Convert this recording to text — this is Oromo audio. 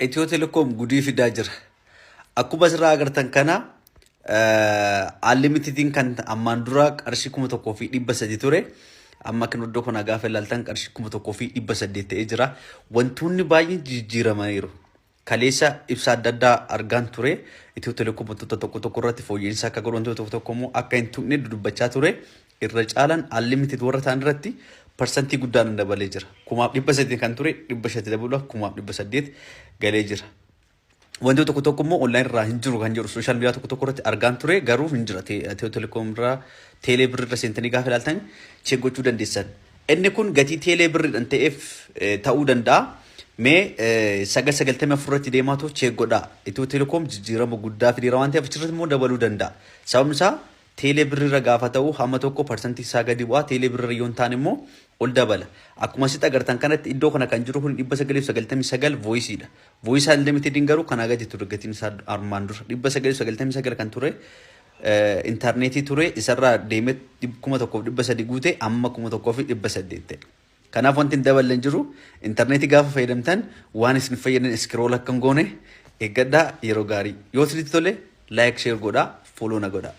Itiyoo Telekoom gudii fidaa jira. Akkuma asirraa agartan kana unlimitediin kan ammaan dura qarshii 1300 ture. Amma kan iddoo kana gaafa ilaaltan qarshii 1800 ta'ee jira. Wantoonni baay'een jijjiiramaniiru. Kaleessa ibsa adda addaa argaan ture. Itiyoo Telekoom wantoota tokko tokko irratti fooyya'insa akka godhu, wantoota tokko tokko immoo akka hin tuqne dudubbachaa ture. Irra caalaan unlimited warra ta'an irratti parsantii guddaan dabalee jira. 1300 kan ture 500 dabaluudhaaf 1800 galee jira. Wantoota tokko tokko immoo online irraa hin jiru kan jedhu social media tokko tokko irratti argaan ture, garuu hin jira. Itiyoo Telekoom irraa teelee birrii irra seentanii gaafa ilaaltan check gochuu dandeessan. Inni kun gatii teelee birriidhaan ta'eef ta'uu danda'a. Mee 994 irratti deemaatu check godhaa. Itiyoo Telekoom jijjiirama guddaa fideera waan ta'eef achirratti immoo dabaluu danda'a. Sababni isaa teelee birriirra gaafa ta'u hamma tokko parsantii isaa gadi bu'aa, teelee birriirra yoo hin taane immoo ol dabala. Akkuma asitti agartan kanatti iddoo kana kan jiru kun 999 voiceiidha. Voice unlimitediin garuu kanaa gadi ture, gatiin isaa armaan dura 999 kan ture intarneetii ture, isarraa deemee 1300 guute, amma 1800 ta'e. Kanaaf wanti hin daballe hin jiru. Intarneetii gaafa fayyadamtan waan isin fayyadan scroll akka hin goone eeggadhaa. Yeroo gaarii. Yoo isinitti tole like, share godhaa, follow na godhaa.